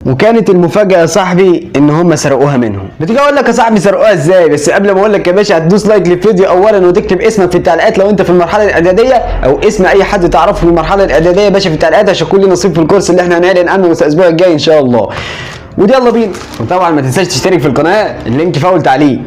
وكانت المفاجاة يا صاحبي ان هم سرقوها منهم. بتيجي اقول لك يا صاحبي سرقوها ازاي، بس قبل ما اقول لك يا باشا هتدوس like للفيديو اولا، وتكتب اسمك في التعليقات لو انت في المرحلة الاعدادية، او اسم اي حد تعرفه في المرحلة الاعدادية يا باشا في التعليقات، عشان كل نصيب في الكورس اللي احنا هنعلن عنه الاسبوع الجاي ان شاء الله. ودي يلا بينا. وطبعا ما تنساش تشترك في القناة، ال link في اول تعليق.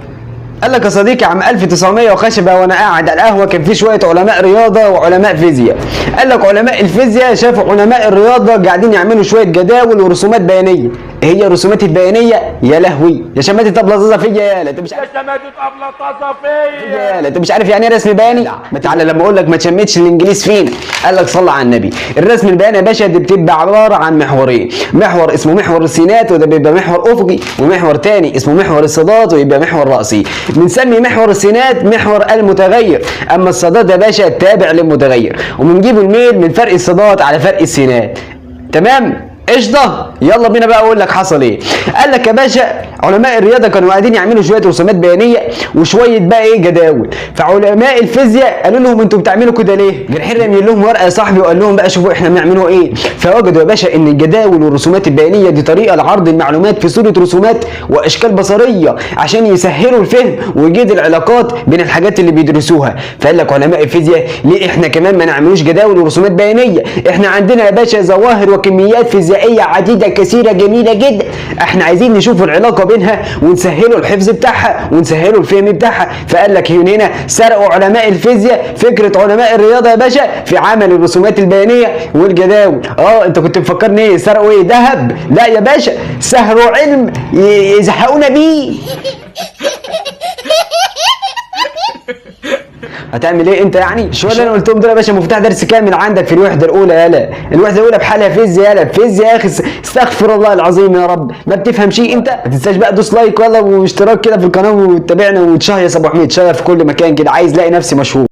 قال لك يا صديقي عام 1900 وخشبه وانا قاعد على القهوة، كان في شوية علماء رياضة وعلماء فيزياء. قال لك علماء الفيزياء شافوا علماء الرياضة قاعدين يعملوا شوية جداول ورسومات بيانيه. ايه هي الرسومات البيانيه؟ يا لهوي يا شماتة ابله زازا فيا، يا انت مش عارف يا شماتة ابله طازة فيا. يا لا انت مش عارف يعني ايه رسم بياني؟ ما تعالى لما اقول لك ما تشمتش الانجليز فينا. قال لك صلى على النبي. الرسم البياني يا باشا دي بتبقى عبارة عن محورين، محور اسمه محور السينات وده بيبقى محور افقي، ومحور تاني اسمه محور الصادات ويبقى محور راسي. بنسمي محور السينات محور المتغير، اما الصادات يا باشا تابع للمتغير، وبنجيب الميل من فرق الصادات على فرق السينات. تمام؟ قشطه. يلا بينا بقى اقول لك حصل ايه. قال لك يا باشا علماء الرياضة كانوا قاعدين يعملوا شوية رسومات بيانيه وشوية بقى ايه جداول، فعلماء الفيزياء قالوا لهم انتوا بتعملوا كده ليه؟ جرحين رمي لهم ورقة يا صاحبي وقال لهم بقى شوفوا احنا بنعملوا ايه. فوجدوا يا باشا ان الجداول والرسومات البيانيه دي طريقه لعرض المعلومات في صوره رسومات واشكال بصريه عشان يسهلوا الفهم ويجيد العلاقات بين الحاجات اللي بيدرسوها. فقال لك علماء الفيزياء ليه احنا كمان ما نعملوش جداول ورسومات بيانيه؟ احنا عندنا يا باشا ظواهر وكميات فيزيائية عديدة كثيرة جميلة جدا، احنا عايزين نشوف العلاقة بينها ونسهلوا الحفظ بتاعها ونسهلوا الفهم بتاعها. فقال لك هنا سرقوا علماء الفيزياء فكرة علماء الرياضة يا باشا في عمل الرسومات البيانيه والجداول. انت كنت مفكرني ايه؟ سرقوا ايه؟ ذهب؟ لا يا باشا، سهروا علم يزهقونا بيه. هتعمل ايه انت يعني؟ شوية اللي انا قلتهم دول يا باشا مفتاح درس كامل عندك في الوحدة الاولى. يالا الوحدة الاولى بحالها فيزياء، يالا فيزياء يا اخي، استغفر الله العظيم يا رب، ما بتفهم شيء انت. ما تنساش بقى دوس like والله واشتراك كده في القناة وتتابعنا وتشهيص ابو حميد، share في كل مكان كده، عايز الاقي نفسي مشهور.